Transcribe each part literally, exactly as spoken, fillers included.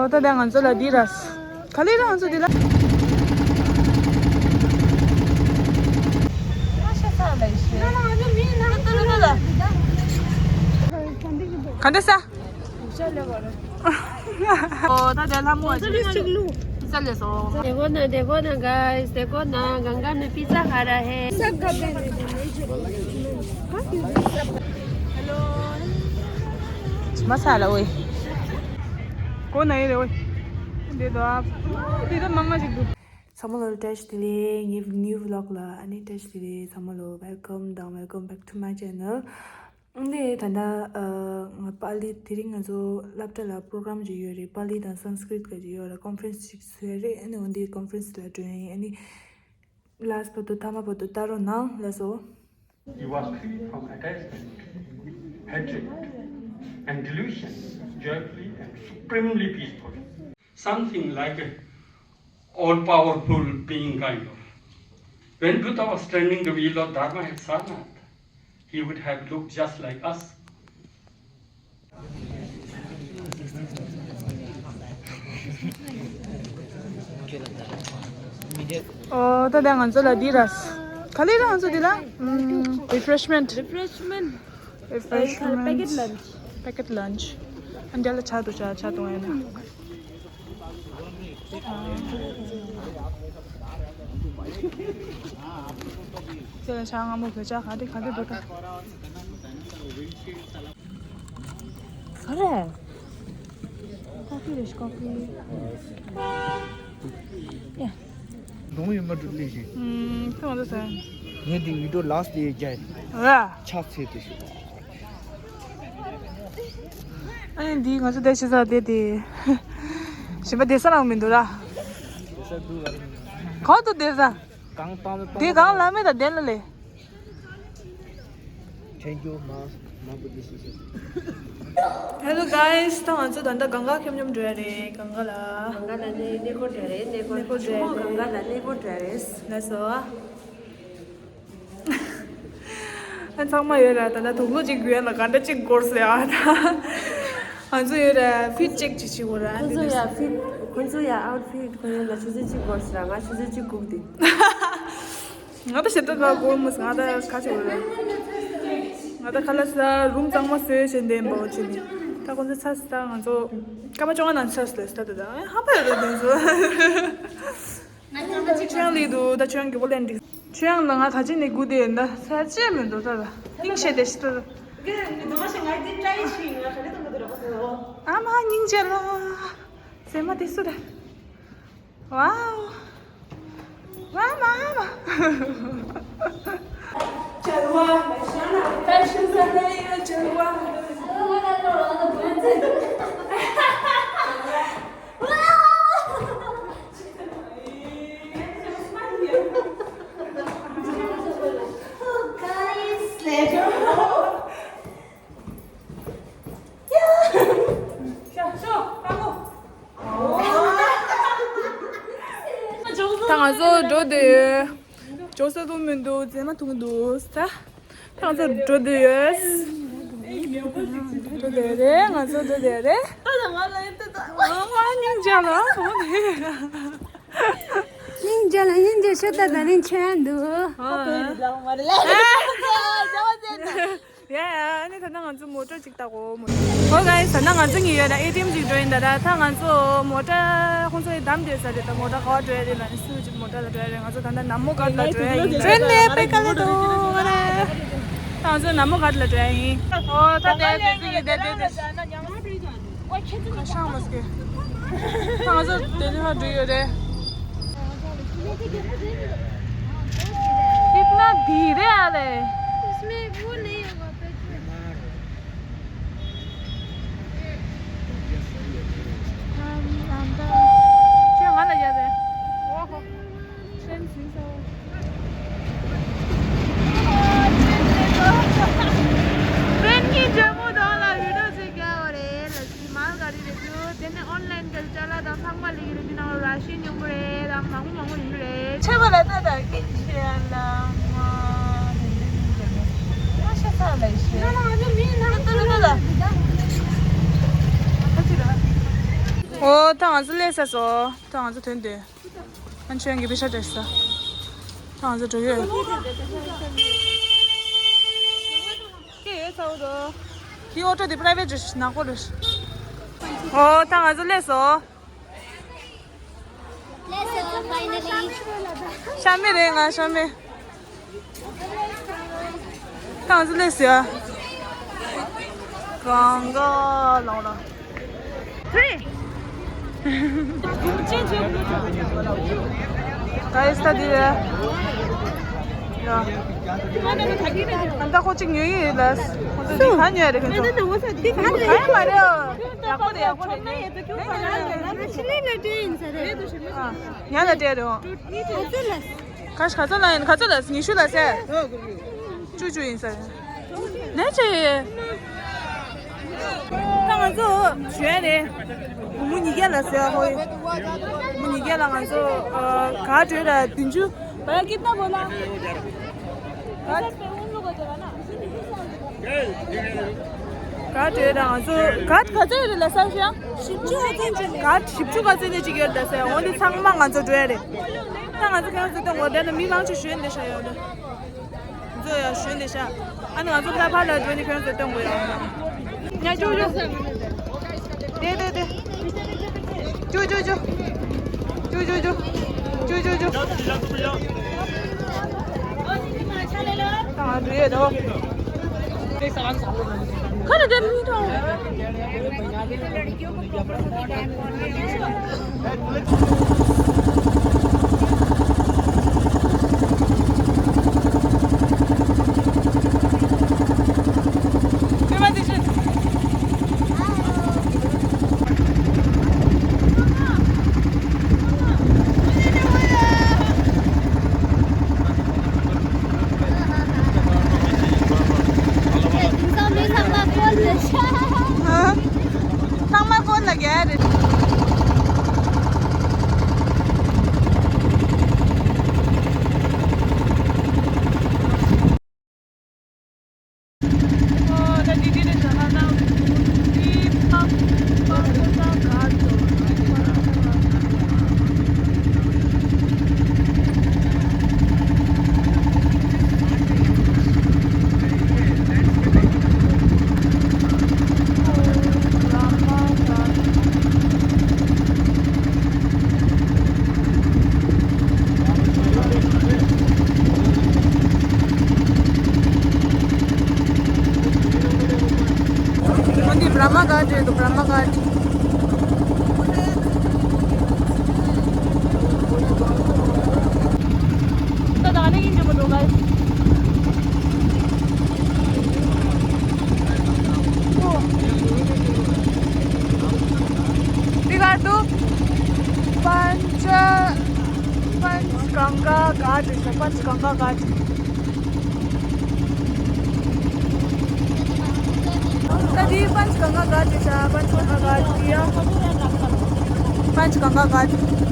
ཨོ་ད་ལྟ་ང་ཚོ་ལ་འདི་ར། ག་ལེ་ར་ང་ཚོ་འདི་ལ། ག་འདྲ་ས། ཨོ་ད་ལྟ་ལྷ་མོ་ཨ་ཅི་ལས་སོ། देखो ना, देखो ना गाइस, देखो ना, गंगा में पिज़्ज़ा खा रहा है। सब खाते हैं। हेलो। मसाला ओए। कौन है रे ओए? दे दो आप। दे दो, मामा जी को। ཚང་མ་ལོ་བཀྲ་ཤིས་བདེ་ལེགས། ངའི་new vlog ལ་ཨ་ནི་བཀྲ་ཤིས་བདེ་ལེགས། ཚང་མ་ལོ་welcome དང་welcome back to my channel. འདི་ད་ལྟ་ཨ་ང་པཱ་ལི། དེ་རིང་ང་ཚོ་སློབ་གྲྭ་ལ་པོ་རོ་གྷ་རམ་ཅིག་ཡོད་རེད། པཱ་ལི་དང་སན་སི་ཀྲིཏ་ག་ཅིག་ཡོད་རེད། ཀོན་ཕ་རེན་སི་ཅིག་བཟོས་རེད། ཨ་ནི་འོ་འདི་ཀོན་ཕ་རེན་སི་ལ་འགྲོ་ཡིན། ཨ་ནི་ལཱསི་བར་དུ་ཐ་མ་བར་དུ་ལྟ་རོགས་གནང་། ལགས་སོ། He was free from attachment, hatred, and delusion, joyfully and supremely peaceful. Something like a all-powerful being kind of. When Buddha was tending the wheel of Dharma at Sarnath, he would have looked just like us. ཨོ་ད་ལྟ་ང་ཚོ་ལ་འདི་ར། ག་ལེ་ར་ང་ཚོ་འདི་ལ། ཨམ། refreshment. Refreshment. Refreshment. Packet lunch. Packet lunch. ཨ་འདི་ལ་ཆ་དུ་ཆ་ཆ་དུ་ཨེ་ན། ཁྱེད་ལ་ཆ་སྔ་མོ་བོད་ཆ་ག་དེ་ག་དེ་འདུག་ད། ག་རེ། ཀོ་ཕི་རེད་ཀོ་ཕི། ཡ། གདོང་ཡོད་མ་གྲུབ་ལེ་ཞིག་ཨུམ། ཁྱོད་ང་ཚོ་ཟ། ངས་འདི་ཡིད་འགྲོ་ལགས་དེ་རྒྱ། ར། ཕྱག་འཚལ་དེ་ཞིག་ཨ་ནི་འདི་ང་ཚོ་བསྡད་ཤི་ས་བསྡད་དེ། གཞན་པ་བསྡད་ས་རང་མི་འདུག་ར། བསྡད་ས་འདུག་ལ། གང་དུ་བསྡད་ས། གང་བཏང་ལ་བཏང་། འདི་གང་ལ་མེད་ད་བསྡད་ལ་ལེ། Thank you, Ma. Ma, put this is it. Hello guys, ད་ང་ཚོ་ད་ལྟ་གངྒཱ་ཁྱམས་ཁྱམས་འགྲོ་ཡ་རེད། གངྒཱ་ལ། གངྒཱ་ལ་གནས་གནས་སྐོར་འགྲོ་རེད། གནས་སྐོར། གནས་སྐོར་འགྲོ་ཡ་རེད། གངྒཱ་ལ་གནས་སྐོར་འགྲོ་ཡ་རེད། ལགས་སོ། ཨ་ཚང་མ་ཡོད་ར། ད་ལྟ་དུག་ལོག་ཅིག་གུ་ཡ་ལ་ག་འདྲ་ཅིག་འགོར་སོང་ཡ། ད་ང་ཚོ་ཡོད་ར་ཕིཊ་ཅེག་ཅིག་བྱེད་དགོས་ར། ཁོ་ཚོ་ཡ་ཕིཊ། ཁོ་ཚོ་ཡ་ཨའུཊ་ཕིཊ། ཁོ་ཡ་ལ་ཆུ་ཚོད་གཅིག་འགོར་སོང་ར། ང་ཆུ་ཚོད་གཅིག་སྒུག་དེ། ང་ད་ཞེ་དྲག་ག་སྒོར་མོ་ང་ད་ཁ་ཆེ་བ་རེད། ང་ད་ཁ་ལག་ཟ་རུམ་གཙང་མ་བཟོས་བྱས་འདེམས་པའོ་ཆེ་ནི། ད་ཁོང་ཚོ་ཚ་ས་ད་ང་ཚོ་སྐར་མ་བཅོ་ལྔ་ནང་ཚ་ས་ལས་ད་ད་ད་ཧ་པ་ཡོད་ད་དེ་ཚོ། ཆོས་ཡང་ལི་འདུག་ད་ཆོས་ཡང་གི་བོ་ལེན་འགྲིག་ཆོས་ཡང་ལ་ང་ད་ཅི་ནས་སྒུག་བསྡད་ཡིན། ད་ཚ་ཅི་མི་འདུག་ད་ད་སྙིང་ཤེས་བསྡད་ཤི་ད་ད། ཨ་མ་སྙིང་རྗེ་ལ། ཟེར་མ་དེ་སུ་རེད། Wow. Wow, mama. ད་ང་ཚོ་འགྲོ་འདོད་ཡོད། འགྲོ་ས་འདུག་མི་འདུག་རྫས་མ་འཐུང་འདུག་ད་ད་ང་ཚོ་འགྲོ་འདོད་ཡོད། འགྲོ་འདོད་རེད། ང་ཚོ་འགྲོ་འདོད་རེད། ཨ་མ་སྙིང་རྗེ་ལ། སྙིང་རྗེ་ལ་སྙིང་རྗེ་ཤོད་ད། ད་རིང་ཆེ་ཡ་འདུག་ཡ་ཡ། ཨ་ནི་ད་ནང་ང་ཚོ་མོ་ཊ་ཅིག་ལྟ་གོ་མོ། ཧོ་ག་ཡི་ད་ནང་ང་ཚོ་གཉིས་ཡོད་ན་ཨེ་ཊི་ཨེམ་ཅིག་འགྲོ་ཡིན་ད་ར། ད་ང་ཚོ་མོ་ཊ་ཁོང་ཚོ་ཡི་བདམས་བསྡད་ས་རེད། ད་མོ་ཊ་ག་བ་འགྲོ་ཡ་རེད་ལ་ནི་སུ་ཅིག་མོ་ཊ་ལ་འགྲོ་ཡ་རེད། ང་ཚོ་ད་ལྟ་ནམ་མོ་གར་ལ་འགྲོ་ཡ་ཡིན། ཊེན་ནས་པེ་ཀ་ལ་འགྲོ་བ་རེད། ད་ང་ཚོ་ནམ་མོ་གར་ལ་འགྲོ་ཡ་ཡིན། ཨོ་ད་དེ་དེ་དེ་དེ་དེ། ཁ་ཤང་མ་སྐྱེ། ང་ཚོ་དེ་ནས་ཕར་འགྲོ་ཡོད་རེད། कितना धीरे आ रहे हैं। इसमें वो नहीं होगा पेट्रोल। हम, हम तो ཁྱོད་ང་ལ་ཡ་རེད། ཨོ་ཧོ། ཁྲེན་ཟིན་སོང་། ཁྲེན་གྱི་ཇོ་མོ་དང་ལ་བི་ཌིའོ་ཅིག་རྒྱག་པ་རེད། ལ་ཅི་མར་ག་རེ་རེད་འདུག་དེ་ནས་ཨོན་ལན་གྱི་ཅ་ལག་དང་ཚང་མ་ལེགས་རེད། དེ་ནང་ར་ཤི་ཉུང་གི་རེད། དང་མང་པོ་མང་པོ་ཡིན་གི་རེད། ཆེ་བ་ལ་ད་ད་ཀིན་ཆེ་ལ་མ་རེད། མ་ཤ་ཚ་ལ་ཤེ། ད་ད་ད་ད་ད། ད་ཅི་ར། ཨོ། ད་ང་ཚོ་སླེབས་ཚར་སོང་། ད་ང་ཚོ་ཐོན་དུས། ཨན་ཆོན་གྱི་པེ་ཤ་སྤྲད་ས། ད་ང་ཚོ་འགྲོ་ཡོད། ཁྱེད་ཡོད་ཚ་བོ་དོ། ཁྱེད་ཨོ་ཊོ་དེ་པ་རའི་ཝེ་ཊི་རེད། ནག་པོ་རེད། ཨོ། ད་ང་ཚོ་སླེབས་སོང་། Let's go, finally. ཤ་མེད་རེད། ང་ཤ་མེད། ད་ང་ཚོ་སླེབས་སོང་། གང་ག་ལང་ལ། Three. Guys, ད་འདི་རེད། ཡ། ཨ་ད་ཁོ་གཅིག་ཉོ་ཡི་ཡོད་ལ། ཁོ་ཚོ་འདི་ག་ཉོ་ཡ་རེད། ཁོ་ཚོ་ག་ཡ་མ་རེད། ཡག་པོ་རེད། ཡག་པོ་རེད། ཨ། ཉ་ལ་སྤྲད་རེད། ཨ། ཉ་ལ་སྤྲད་རེད། ག་ག་ཚོད་ལ་ཡིན། ག་ཚོད་ལ། ཉི་ཤུ་ལ་ཟེར། བཅུ་བཅུ་ཡིན་ཟེར། ལན་ཆེ། ད་ང་ཚོ་ཞོན་རེད། སྒོར་མོ་ཉིས་བརྒྱ་ལ་ཟེར། ཧོ། སྒོར་མོ་ཉིས་བརྒྱ་ལ་ང་ཚོ་ག་སྤྲོད་ར། བདུན་ཅུ། བ་ཡ་ཀིཏ་ན་བོ་ལ། ག་སྤྲོད་ར། ང་ཚོ་ག་ག་ཚོད་རེད་ལ་ཟེར་ཤག་བཞི་བཅུ་ག་ཚོད་ཅིག་ག་བཞི་བཅུ་ག་ཚོད་ནས་ཅིག་ཡོད་ལ་ཟེར། འོ་འདི་ཚང་མ་ང་ཚོ་སྤྲོད་རེད། ད་ང་ཚོ་ཁྱེད་རང་ཚོ་སྟོན་དགོས། དེ་ནི་མི་མང་ཆེ་ཞོན་བསྡད་ཤག་ཡོད་ལ། ཚོ་ཡང་ཞོན་བསྡད་ཤག་ཨ་ནི་ང་ཚོ་ལྷ་ཕར་ལ་འགྲོ་ནི་ཁྱེད་རང་ཚོ་སྟོན་དགོས་ཡ། ཉ་ཅུ་ཅུ། དེ་དེ་དེ། ཅུ་ཅུ་ཅུ། ཅུ་ཅུ་ཅུ། ཅུ་ཅུ་ཅུ། ད་ང་འགྲོ་ཡས་དོ། ཁ་ལ་དེ་མི་ཐོང་། ཚང་མ་ཀོན་ལ་རྒྱག་རེད། འདི་བྷྲ་མ་གྷ་ཊ་རེད་འདུག་བྷྲ་མ་གྷ་ཊ། ད་ད་ནི་ཡིན་འགྲོ་མི་འདུག་ག་འདི་གར་དུ་པཉྩ་པཉྩ་གངྒཱ་གྷ་ཊ་ཞེས། པཉྩ་གངྒཱ་གྷ་ཊ། ད་འདི་པཉྩ་གངྒཱ་གྷ་ཊ་ཞེས། པཉྩ་གངྒཱ་གྷ་ཊ་ཡ། པཉྩ་གངྒཱ་གྷ་ཊ།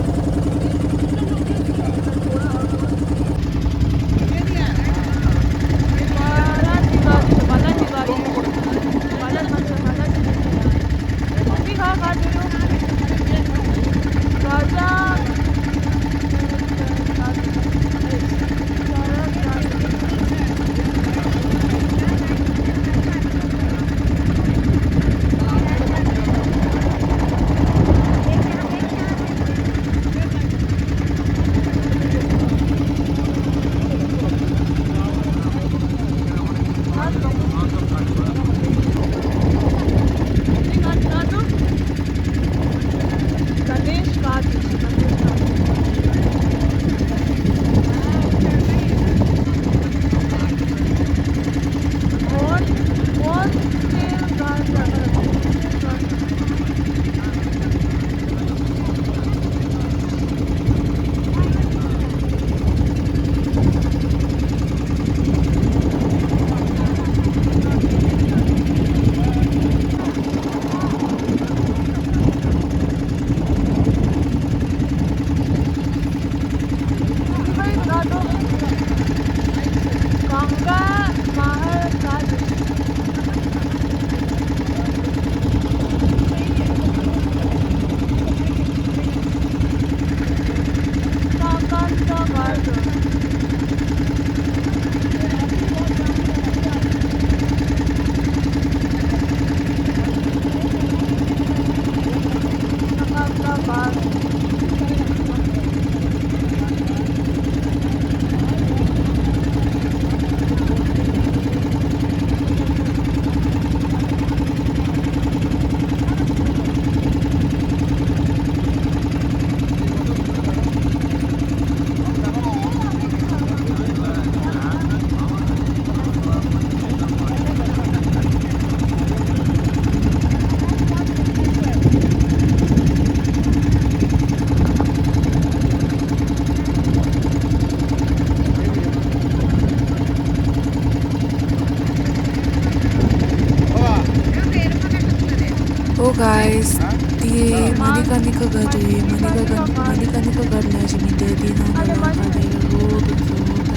Oh guys, the Manikarnika Ghat, Manikarnika Manikarnika Ghat la jimi de di na na la ka de ro de so da.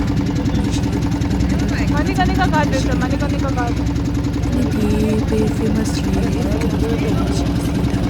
Manikarnika Ghat is the Manikarnika Ghat. Ni di pe famous ji de da si da si da.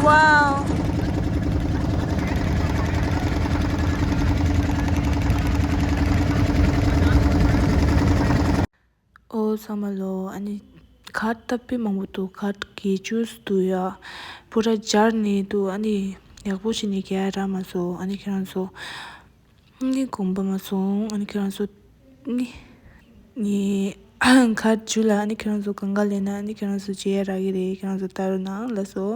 Wow. ཨོ་ཚང་མ་ལོ། ཨ་ནི་ཁ་ཏ་དཔེ་མང་པོ་འདུག་ཁ་གི་ཅུས་འདུག་ཡ། པུ་ར་སྦྱར་ནས་འདུག་ཨ་ནི་ཡག་པོ་བྱས་ནས་ག་ར་མ་བཟོ། ཨ་ནི་ཁྱེད་རང་ཚོ་ནི་དགོངས་པ་མ་ཚོམས། ཨ་ནི་ཁྱེད་རང་ཚོ་ནི་ནི་ཁ་ཅུ་ལ་ཨ་ནི་ཁྱེད་རང་ཚོ་གང་ག་ལས་ན་ཨ་ནི་ཁྱེད་རང་ཚོ་བྱེད་ཡ་རག་གི་རེད། ཁྱེད་རང་ཚོ་ལྟ་རོགས་གནང་། ལགས་སོ།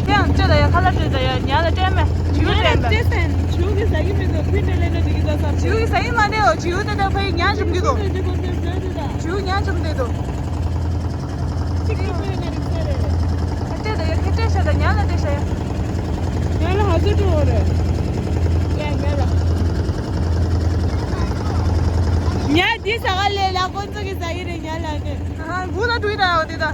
དེ་ཡང་སྤྲད་ད་ཡ། ཁ་ལག་སྤྲད་ད་ཡ། ཉ་ལ་སྤྲད་མེད། བྱིའུ་སྤྲད་པས། བྱིའུ་གིས་ཟ་གི་མི་འདུག་ཕི་འདྲ་ལས་ན་འགྲིག་གི་འདུག་ས། བྱིའུ་གིས་ཟ་གི་མ་རེད། འོ་བྱིའུ་དེ་ད་ཕ་ཡི་ཉ་འཇུམ་གི་འདུག་བྱིའུ་ཉ་འཇུམ་བསྡད་འདུག་སྤྲད་ད་ཡ། ཁྱེད་སྤྲད་ཤ་ད། ཉ་ལ་སྤྲད་ཤ་ཡ། ཉ་ལ་ཧ་ཟོ་འགྲོ་བ་རེད། ཡ་ཉ་ལ། ཉ་འདི་ཟ་ག་ལས་ལ་ཁོ་ཚོ་གིས་ཟ་གི་རེད། ཉ་ལ་ནི། ཨ་ཧ། འགུ་ན་འགྲོ་ཡི་ད་ཡ། འོ་དེ་ད།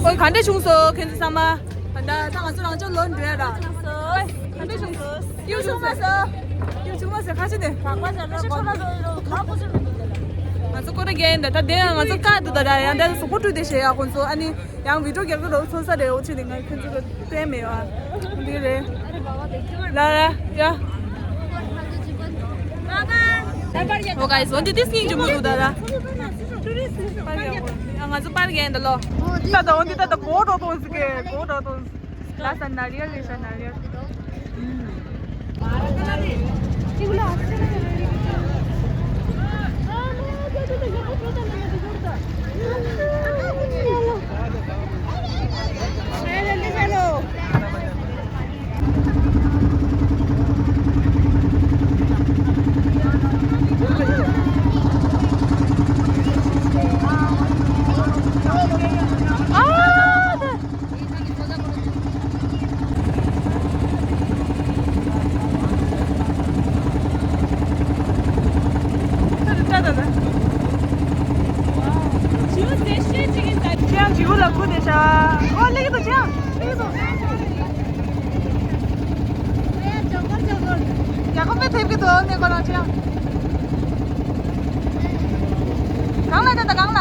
ཨོ་ག་འདྲ་བྱུང་སོང་ཁྱེད་ཚོ་ཚང་མ། ད་ད་ང་ཚོ་རང་ཕྱོགས་ལོག་འགྲོ་ཡ་ར། ག་འདྲ་བྱུང་སོང་། གཡུག་བྱུང་མ་སོང་། གཡུག་བྱུང་མ་སོང་། ཁ་ཤས་ནས། ང་ཚོ་སྐོར་ར་རྒྱག་ཡིན་ད། ད་དེ་ང་ཚོ་བཀག་འདུག་ད་ད་ཡང་འདྲ་གཟུགས་པོ་བཀྲུས་ཏེ་བྱེད་ཡ་ཁོང་ཚོ། ཨ་ནི་ཡང་བི་ཌིའོ་རྒྱག་གི་རོགས་ཚོ་ས་རེད། འོ་ཆེ་ནི་ང་ཁྱོད་ཚོ་ལ་སྟོན་མེད་བ། འདི་རེད། ལ་ལ་ཡ། ཨོ་ག་ཡི་ཟོ་འདི་ཏི་སྙིང་རྗེ་མོ་འདུག་ད་ད། ང་ཚོ་པར་རྒྱག་ད་ལོ། ད་ད་འོ་འདི་ད་ད་གོ་འགྲོ་གཏོང་ཟིག་གེ་གོ་འགྲོ་གཏོང་ཟིག་ལ་ས་ན་རི་ཡ་རེད་ཤ་ན་རི་ཡ། ཅང་བྱིའུ་ལ་ཁུ་དེ་ཤ། ཨོ་ལེགས་འདུག་ཅང་། ལེགས་འདུག་ཡ་ཁོ་པས་ཐེབས་ཀྱི་འདུག་ནས་ཁོ་རང་ཅང་། གང་ལ་དེ་ད་གང་ལ།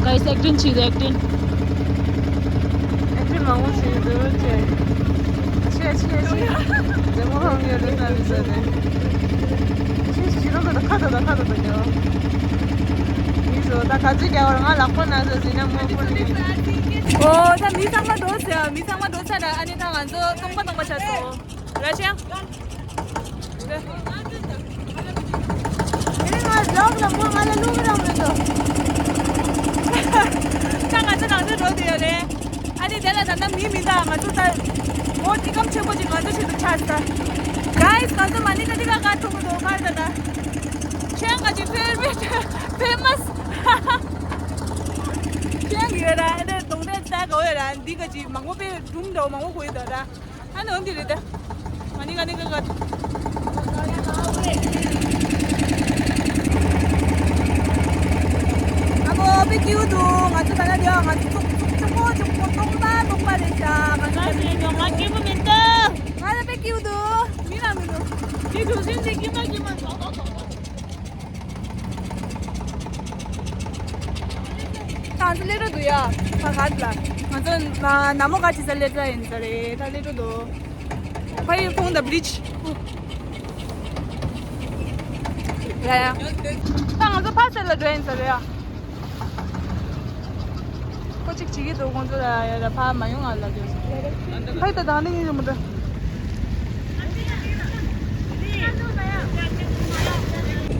Guys, acting བྱེད། acting acting མང་པོ་བྱེད་འདུག་ཅེས། ཆེ་ཆེ་ཆེ། རྫས་མོ་ལྷོང་ཡོད་རེད་ས་རེད་ས་རེད། ཆེ་ཆེ་རོ་ཁ་ད་ཁ་ད་ཁ་ད་ཁ་ད་ད་ཉོ། མི་བཟོ་ ད་ག་ཚོད་རྒྱག་བར་ང་ལག་པ་ན་ཟེར་ཟིན་ན་མོ་ཁོ་ནི། ཨོ་ད་མི་ཚང་མ་འགྲོ་ཟེར། མི་ཚང་མ་འགྲོ་ཚར་ར། ཨ་ནི་ད་ང་ཚོ་སྟོང་པ་སྟོང་པ་ཆགས་སོང་། ར་ཆེན། ཨེ་ང་ལོག་ལ་མོ་ང་ལ་བླུག་རང་མི་འདུག་ད་ང་ཚོ་ནང་ཚོ་འགྲོ་དུ་ཡོད་རེད། ཨ་ནི་དེ་ལ་ད་ལྟ་མི་མི་འདུག་ང་ཚོ་ད་མོ་ཏི་ཀམ་ཆེན་པོ་ཅིག་ང་ཚོ་ཆེད་དུ་ཆགས་ས། གཱིས་ང་ཚོ་མ་ནི་ད་ཏི་ཀ་ག་ཐུག་གི་འདུག་ཕར་ད་ད། ཆེན་ག་ཅིག་ཕེ་མེ་ཕེ་མ་སི། ཆེན་གི་ཡོད་ར། ཨ་ནི་གདོང་འདྲེ་ད་ག་ཡོད་ར། འདི་ག་ཅིག་མང་པོ་ཕེ་སྒྲུང་འདྲ་བོ་མང་པོ་གོ་ཡོད་ད་ར། ཨ་ནི་འོན་ཏེ་རེད་ད། མ་ནི་ག་ནི་ག་ག་ཨ་མོ་པེ་ཀིའུ་འདུག་ང་ཚོ་ད་ལ་དེ་ང་ཚོ་ཚོགས་ཚོགས་ཆུང་མོ་ཆུང་མོ་སྟོང་པ་སྟོང་པ་རེད་ཤག་ང་ཚོ་ང་ཚོ་ཡིན་ཡོང་ང་སྐྱིད་པོ་མི་འདུག་ང་ལ་པེ་ཀིའུ་འདུག་མི་ལ་མི་འདུག་དེ་གྲུ་གཟིངས་དེ་ཀྱི་མ་ཀྱི་མ་ཐོག་ཐོག་ཐོག་ད་ང་ཚོ་སླེབས་འགྲོ་འདུག་ཡ། ཕ་ག་ལ། ང་ཚོ་ན་ན་མོ་ག་ཅི་ས་སླེབས་ས་ཡིན་ས་རེད། ད་སླེབས་འགྲོ་འདུག་ཕ་ཡི་ཁོང་ད་བི་རིཇ། ཡ་ཡ། ད་ང་ཚོ་ཕ་སེ་ལ་འགྲོ་ཡིན་ས་རེད་ཡ། ཁོ་གཅིག་བྱེད་ཀྱི་འདུག་ཁོང་ཚོ་ལ་ཡ་ལ་ཕ་མ་ཡོང་ང་ལ་འདོད་སོང་། ཕ་ཡི་ད་ད་ནི་ཡིན་རེད་མ་འདྲ།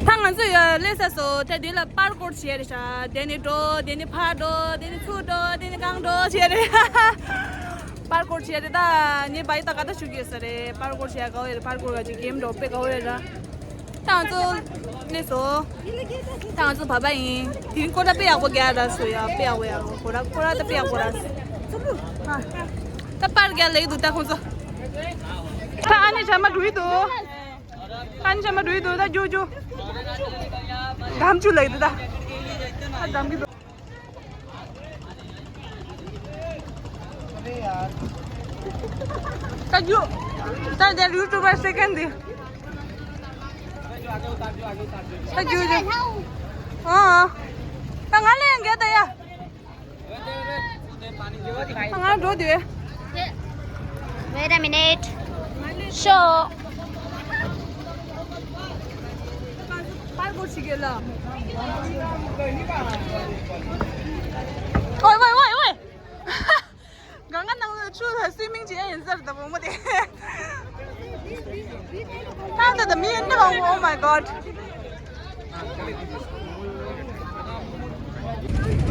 ད་ང་ཚོ་ཡ་སླེབས་ས་སོ། ད་འདི་ལ་པར་ཀོར་བྱས་རེད་ཤག་དེ་ནས་འགྲོ། དེ་ནས་ཕར་འགྲོ། དེ་ནས་ཚུར་འགྲོ། དེ་ནས་གང་འགྲོ་བྱས་རེད། པར་ཀོར་བྱས་རེད། ད་ངའི་བ་ཡི་ད་ག་ད་ཞུ་གི་ཡོད་ས་རེད། པར་ཀོར་བྱས་ག་བ་ཡོད་རེད། པར་ཀོར་ག་ཅིག་གེམ་འགྲོ་དཔེ་ག་བ་ཡོད་ར། ད་ང་ཚོ་སླེབས་སོ། ད་ང་ཚོ་བ་བ་ཡིན། དེ་རིང་སྐོར་ར་དཔེ་ཡག་པོ་རྒྱག་ར་སོ་ཡ། དཔེ་ཡག་པོ་ཡག་པོ་སྐོར་ར་སྐོར་ར་ད་དཔེ་ཡག་པོ་ར། ཨ། ད་པར་རྒྱག་ལེགས་འདུག་ད་ཁོང་ཚོ། ད་ཨ་ནི་ཇ་མ་འགྲོ་ཡི་འདུག་ཨ་ནི་ཇ་མ་འགྲོ་ཡི་འདུག་ད་རྒྱུ་རྒྱུ། དམ་ཆུ་ལེགས་འདུག་ད། ད་དམ་གི་འདུག་ད་རྒྱུ། ད་དེ་ཡུ་ཊུབ་པར་སེ་ཀན་འདི། ད་རྒྱུ་རྒྱུ། ཨ། ད་ང་ལ་ཡང་རྒྱ་ད་ཡ། ང་འགྲོ་དུས། Wait a minute. Sure. པར་གོ་ཞིག་གེ་ལ། ཝའི་ཝའི་ཝའི་ཝའི། གང་ག་ནང་ལ་ཆུ་ལ་སུའི་མིང་བྱེད་ཡ་ཡིན་ཟེར་ད་བུ་མོ་དེ། ད་ད་ད་མི་ཡིན་ནི་བ། Oh my god.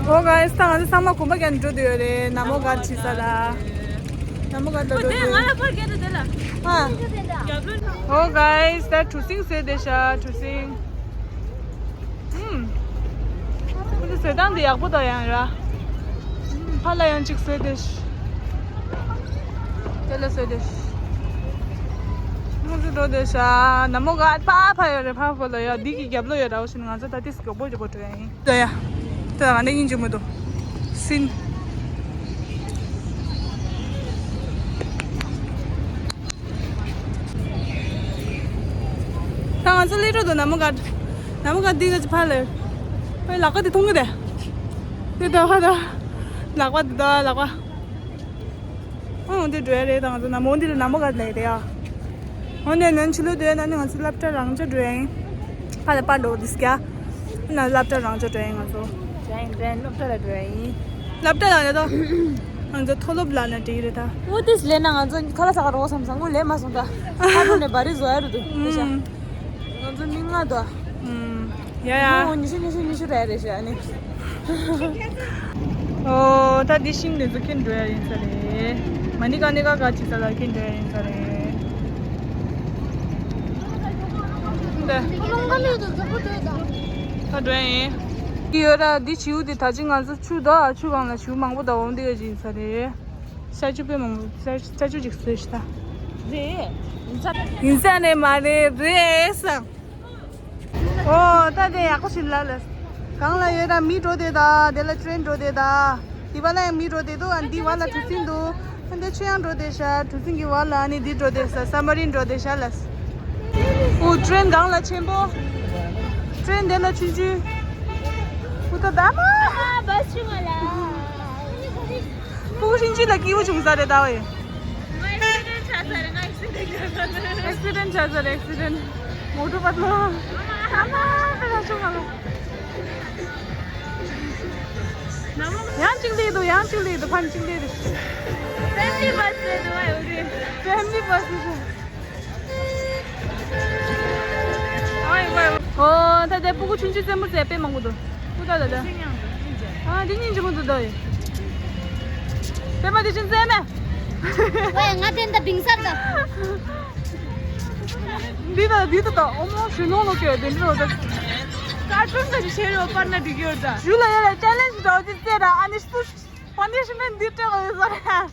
ཨོ་གཱས། ད་ང་ཚོ་ཚང་མ་གོམ་པ་རྒྱག་ནས་འགྲོ་འདོད་ཡོད་རེད། ན་མོ་གར་བྱེད་ས་ལ། ན་མོ་གར་ལ་འགྲོ་འདོད་ཡོད། ང་ལ་ཕར་རྒྱག་འདོད་དེ་ལ། ཨོ་གཱས། ད་གྲུ་གཟིངས་བཟོས་བསྡད་ཤག་གྲུ་གཟིངས། ཧུམ། ཁོ་ཚོ་བཟོས་སྟངས་དེ་ཡག་པོ་འདུག་ཡང་ར། ཕར་ལ་ཡང་གཅིག་བཟོས་བསྡད་ཤག་དེ་ལ་བཟོས་བསྡད་ཤག་ཁོ་ཚོ་འགྲོ་འདོད་ཤག་ན་མོ་གར་ཕར་ཕར་ཡོད་རེད། ཕར་ཕར་ལ་ཡ། འདི་གི་རྒྱབ་ལོགས་ཡོད་ར། འོ་ཞིག་ང་ཚོ་ད་ཏིས་མགྱོགས་པོ་མགྱོགས་པོ་འགྲོ་ཡ་ཡིན། ད་ཡ། ད་ང་ནི་ཡིན་གྱི་མི་འདུག་སིན། ད་ང་ཚོ་སླེབས་འགྲོ་འདུག་ན་མོ་གར། ན་མོ་གར་འདི་ག་ཅི་ཕར་ལ། ཨེ་ལག་པ་དེ་མཐོང་གི་དེ། དེ་ད་ཕར་ད། ལག་པ་དེ་ད་ལག་པ། ཨང་། འདི་འགྲོ་ཡ་རེད། ད་ང་ཚོ་ན་མོ་འདི་ལ་ན་མོ་ག་ལ་རེད་ཡ། འོ་ནས་ནན་ཆུ་ལུ་འདོད་ན་ནི་ང་ཚོ་སློབ་གྲྭ་རང་ཆ་འགྲོ་ཡ་ཡིན། ཕ་ལ་པ་འགྲོ་འདི་སྐྱ། ན་སློབ་གྲྭ་རང་ཆ་འགྲོ་ཡ་ཡིན་ང་ཚོ། འགྲོ་ཡ་ཡིན། འགྲོ་ཡ་ཡིན། སློབ་གྲྭ་ལ་རེད་དོ། ང་ཚོ་མཐོ་སློབ་ལ་ན་འགྲིག་རེད་ད། འོ་དེས་ལས་ན་ང་ཚོ་ཁ་ལ་ས་ག་རོགས་སམ་སང་ངོ་ལས་མ་སོང་ད། ཁ་ལོ་ནས་བ་རི་བཟོ་ཡ་རུ་འདུག་དེ་ཤ། ང་ཚོ་མི་ལྔ་དོ། ཡ་ཡ། ཨོ་ཉི་ཤུ་ཉི་ཤུ་ཉི་ཤུ་རེ་རེ་ཤ་ནི། ཨོ་ད་འདི་ཤིང་འདི་ཚོ་ཁྱེར་འགྲོ་ཡ་ཡིན་ས་རེད། མ་ནི་ག་ནི་ག་ག་ཅི་ས་ལ་ཁྱེར་འགྲོ་ཡ་ཡིན་ས་རེད། འདི་ད་འགྲོ་ཡ་ཡིན། འདི་ཡོད་ར། འདི་བྱིའུ་འདི་ད་ཅི་ང་ཚོ་ཆུ་ད་ཆུ་སྒང་ལ་བྱིའུ་མང་པོ་ད་འོང་འདི་ག་ཅི་ཡིན་ས་རེད། ས་ཆུ་དཔེ་མང་པོ། ས་ས་ཆུ་ཅིག་བཟོས་ཤི་ད། རེད། ཡིན་ས་རེད་མ་རེད་རེད་སམ། ཨོ་ད་དེ་ཡག་པོ་ཞིག་ལ་ལ། གང་ལ་ཡོད་ད་མི་འགྲོ་དེ་ད། དེ་ལ་ཊེན་འགྲོ་དེ་ད། དེ་བ་ལ་ཡང་མི་འགྲོ་དེ་འདུག་ཨ་འདི་བ་ལ་གྲུ་གཟིངས་འདུག་ཨ་འདི་ཆུ་ཡང་འགྲོ་དེ་ཤ། གྲུ་གཟིངས་ཀྱི་བ་ལ་ཨ་ནི་འདི་འགྲོ་དེ་ཤ། ས་མ་རིན་འགྲོ་དེ་ཤ་ལ། ཨོ་ཊེན་གང་ལ་ཆེན་པོ། ཊེན་དེ་ལ་ཆུང་ཆུང་། ཨོ་ད་ད་མ། ཨ་བ་ཆུང་བ་ལ། ཕྲུ་གུ་ཤིང་ཆུ་ལ་སྐྱིད་པོ་བྱུང་ས་རེད་ད་ཝེ། ང་ཨེག་སི་ཌེན་ཊི་ཆགས་ས་རེད། ང་ཨེག་སི་ཌེན་ཊི། ཨེག་སི་ཌེན་ཊི་ཆགས་ས་རེད། ཨེག་སི་ཌེན་ཊི། མོ་ཊ་པ་ལོ། ཨ་མ་ཨ་མ་ཨ་མ་ཆུང་མ་ལོ། ལེ་དུ་ཡང་གཅིག་ལེ་དུ་ཕན་གཅིག་ལེ་དུ། Family bus ལེ་དུ་ཨ་ཡོད་རེད། Family bus ལེ་དུ། ཨ་ཡོད་ཨ་ཡོད། ཨོ་ད་དེ་སྤུ་གུ་ཆུང་ཆུང་རྩེད་མོ་རྩེ་དཔེ་མང་པོ་འདུག་སྤུ་ད་ད་ད། ཨ་དེ་སྙིང་རྗེ་མོ་འདུག་ད་ཡོད། དཔེ་མ་དེ་ཆུང་རྩེ་ན། ཝེ་ང་དེ་འདྲ་བིང་སར་ད། འདི་ད་འདི་ད་ད་ཨོ་མོ་ཞུ་ནོ་ལོ་ཀེ་དེ་འདྲ་ད། ཀར་ཊུན་ག་ཅི་ཤེས་རོ་པར་ན་འགྲིག་ཡོད་ད། ཞུ་ལ་ཡ་ལ་ཅེ་ལེན་ཇི་འདྲ་ཅི་རྩེ་ད་ཨ་ནི་སུ། པ་ནི་ཤི་མེན་འདི་སྤྲད་དགོས་ཡོད་ས་རེད།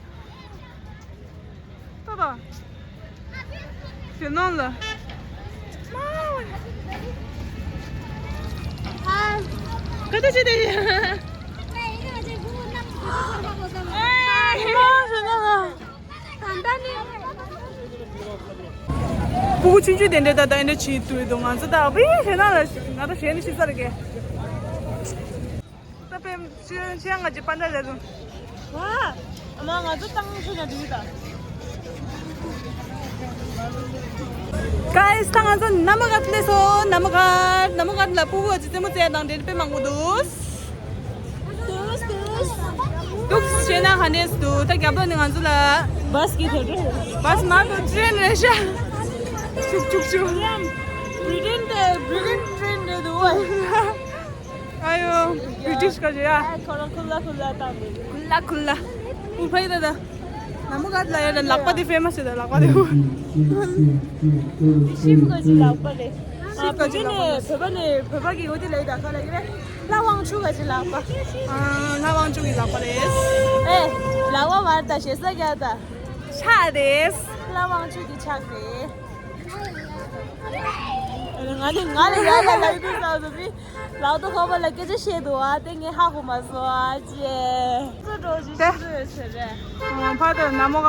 ཏོ་ཏོ། དེ་ནང་ལ། ཀ་ཏོ་ཅི་དེ་ཡ། སྤུ་གུ་ཆུང་ཆུང་དེ་འདྲ་ད་ད་འདྲ་བྱེད་དུས་དུ་ང་ཚོ་ད་བི་ཧེ་ན་ལ་ང་ཚོ་གཞན་ནི་ཤི་ས་རེད་གས། ད་ཕེབས་ཆེ་ཆེ་ང་ཅི་པན་ཌ་ལས་དོ། ཝ། ཨ་མ་ང་ཚོ་ཏང་ཆུ་ན་དུས་ད། Guys, ད་ང་ཚོ་ན་མོ་གྷ་ཊ་སླེབས་སོང་། ན་མོ་གྷ་ཊ། ན་མོ་གྷ་ཊ་ལ་སྤུ་གུ་ཅི་རྩེད་མོ་རྩེ་དང་འབྲེལ་དཔེ་མང་པོ་འདུག་འདུག་ཞེ་ན་ག་ནས་འདུག་ད་རྒྱབ་ལོགས་ནས་ང་ཚོ་ལ་བྷ་སི་ཀི་ཐོར་རེད། བྷ་སི་མ་གཏོགས་ཊེན་རེད་ཤག་ཆུག་ཆུག་ཆུག་བྷི་རི་ཊན་དེ་བྷི་རི་ཊན་ཊེན་རེད་འདུག་ཨ། ཨ་ཡོ། བྷི་རི་ཊིཤ་ག་ཅི་ཡ། ཁོ་རང་ཁུ་ལ་ཁུ་ལ་བཏང་འདུག་ཁུ་ལ་ཁུ་ལ། ཨུ་ཕའི་ད་ད། ན་མོ་གྷ་ཊ་ལ་ཡ་ད་ལག་པ་དེ་ཕེ་མ་སི་ད་ལག་པ་དེ། ཤིབ་ག་ཅི་ལག་པ་རེད། ཤིབ་ག་ཅི་ལག་པ་རེད། བོད་པ་ནས་བོད་པ་གི་འོ་དེ་ལ་ཡི་ད་ཁ་ལ་གི་རེད། ལྷ་དབང་ཕྱུག་ག་ཅི་ལག་པ། ཨ་ལྷ་དབང་ཕྱུག་གི་ལག་པ་རེད། ཨེ། ལག་པ་མར་ད་ཞེ་ས་རྒྱ་ད། ཤ་རེད། ལྷ་དབང་ཕྱུག་གི་ཕྱག་རེད། ང་ནི་ང་ནི་ཡ་ཡ་ལབ་དུས་ཙམ་དུ་མི་ལག་ཏུ་ཁོག་པ་ལ་སྐད་ཆ་བཤད་འདུག་ཨ་དེ་ངས་ཧ་གོ་མ་སོང་ཨ་ཅེ། ཙོ་འགྲོ་ཞིག་ཤི་ཙོ་ཡོད་ཟེར་རེད། ཕ་དེ་ན་མོ་ག་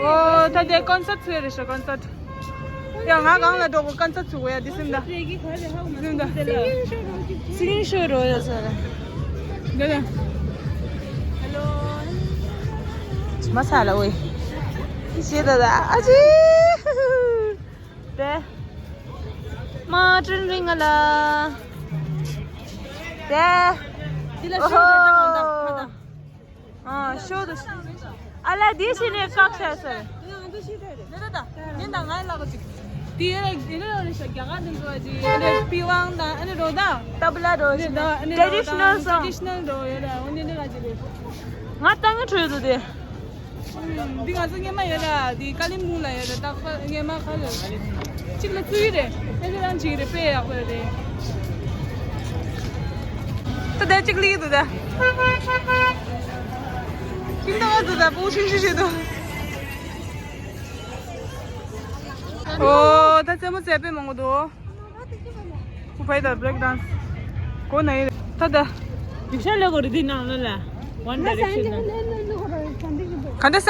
ཨོ་ད་དེ་ཀོན་སར་ཊི་ཚུགས་རེད་ཤག་ཀོན་སར་ཊི། ཡ་ང་གང་ལ་འགྲོ་གོ་ཀོན་སར་ཊི་ཚུགས་ཡ་འདི་སིམ་ད། སིམ་ད། སིང་ཤོར་རོ་ཡ་ས་ར། འདི་ད། ཧེ་ལོ། མ་ས་ལ་ཝེ། ཤེས་ད་ད་ཨ་ཅི། དེ། མ་ཀྲིན་རིང་ང་ལ། དེ། འདི་ལ་ཤོར་རོ་ད་གང་ད་གང་ད། ཨ་ཤོ་དུ། ཨ་ལ་དེ་ཤི་ནས་བཀག་བྱས་ཟེར། ད་ད་ད་ཉིན་དང་ངའི་ལག་གཅིག་དེ་རེད་དེ་རེད་རེད་ཤག་རྒྱ་གར་དུ་འགྲོ་ཅིག་ཨ་ནི་པི་ཝང་དང་ཨ་ནི་རོ་དང་། ཏབ་ལ་རོ་ཨ་ནི་ད་ཨ་ནི་རོ་དང་ཊེ་རེ་ཌི་ཤི་ནལ་སོང་། ཊེ་རེ་ཌི་ཤི་ནལ་རོ་ཡོད་ལ་འོ་ནི་འདི་ལ་ཅིག་རེད། ང་ད་ངའི་ཁྲོད་དུ་དེ། འདི་ང་ཚོ་སྔོན་མ་ཡོད་ལ་འདི་ཀ་ལིམ་པུང་ལ་ཡོད་ལ་རྟག་པར་སྔོན་མ་ག་ལ་གཅིག་ལ་བཙུགས་ཡི་རེད། ཨེ་ཁྱེད་རང་གཅིག་རེད་དཔེ་ཡག་པོ་ཡོད་རེད། ད་ལྟ་གཅིག་ལ་ཡི་འདུག་ད། ཁྱིམ་ཐང་འདུག་ད་བུ་ཤིང་ཤིང་ཤིང་འདུག་ཨོ་ད་རྩེད་མོ་རྩེ་དཔེ་མང་པོ་འདུག་ཁུ་ཕའི་ད་བྷི་རེག་ཌན་སི། གོ་ན་ཡི་ད་ད། ཡིག་ཆ་ལས་གོ་རི་དེ་ནང་ལ་ལ། One Direction ན། ག་འདྲ་ས།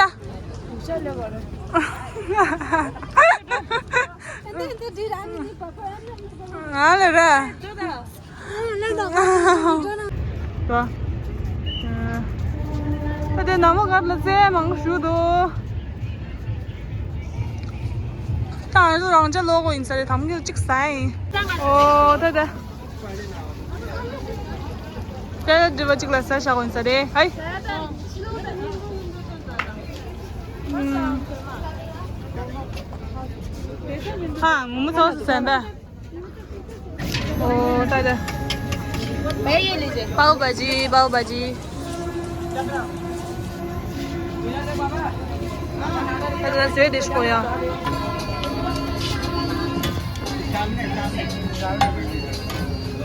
ཡིག་ཆ་ལས་གོ་རི། ང་ལ་ར། ད། ད་དེ་ན་མོ་གར་ལ་རྩེད་མང་པོ་ཞུ་འདུག་ད་ང་ཚོ་རང་ཅག་ལོག་གོ་ཡིན་ས་རེད་དམ་གྱི་གཅིག་ཟ་ཡིན། ཨོ་ད་ད། ད་ད་འདྲི་བ་གཅིག་ལ་ཟ་བཞག་གོ་ཡིན་ས་རེད་ཧའི། ཧ་ངོ་མ་ཚོགས་སུ་ཟན་པ། ཨོ་ད་ད། पाव भाजी, पाव भाजी। ད་ད་ཟས་དེ་ཤོ་ཡ།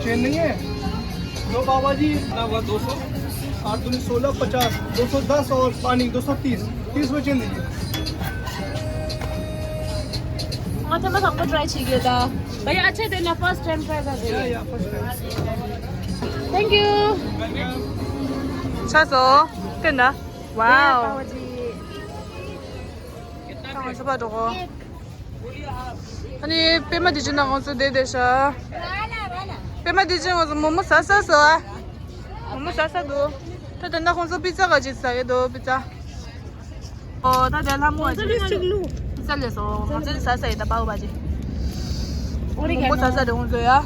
चेंज नहीं है। दो पाव भाजी ना हुआ दो सौ। आठ दूनी सोलह, पचास, दो सौ दस और पानी दो सौ तीस। तीस रुपये चेंज दीजिए। ང་ཐེངས་མ་དང་པོ་ཊ་རའི་བྱེད་ཀྱི་ཡོད་ད། भैया अच्छे देना, first time try कर रहे हैं। या, या, first time। Thank you। ཆ་སོ། དེ་ན། ཝའོ། ད་ང་ཚོ་ཕར་འགྲོ་གོ། ཨ་ནི་པད་མ་དེ་ཅི་ན་ང་ཚོ་བསྡད་བསྡད་ཤག་པད་མ་དེ་ཅི་ང་ཚོ་མོག་མོག་ཟ་ཟ་ཟ། མོག་མོག་ཟ་ཟ་འདུག་ད་ད་ན་ཁོང་ཚོ་པི་ཙ་ག་ཅིག་ཟ་གི་འདུག་པི་ཙ། ཨོ་ད་དེ་ལྷ་མོ་ཨ་ཅིག་པི་ཙ་ལས་སོ། ང་ཚོ་ཟ་ཟ་ཡི་ད་པའོ་བྷ་ཇི། मोमो सासा ढूंढ लो यार।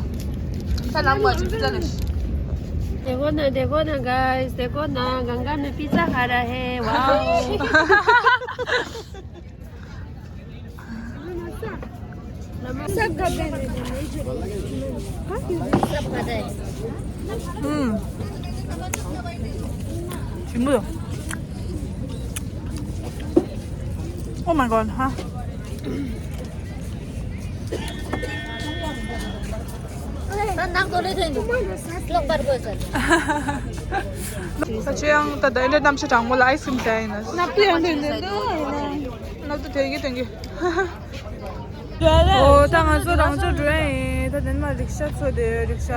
चल, हम आज पिज़्ज़ा ले। देखो ना, देखो ना गाइस, देखो ना, गंगा में पिज़्ज़ा खा रहा है। वाओ। सब खा रहे हैं। हम्म। Oh my god, हाँ। ད་ནག་དོ་ལེ་ཐོན་འདུག་ལོག་པར་དགོས་ཟེར། ད་ཆོས་ཡང་ད་ད་འདྲ་གནམ་གཤིས་གྲང་མོ་ལ་ཨའི་སི་ཀྲིམ་ཟ་ཡིན་ན། ནག་པོ་ཡང་ཐོན་འདུག་ནག་ཏུ་དེ་གི་དེ་གི། ཨོ་ད་ང་ཚོ་རང་ཚོ་འགྲོ་ཡ་ཡིན། ད་དེ་ནས་མར་རིག་ཤ་ཚོ་དེ་རིག་ཤ།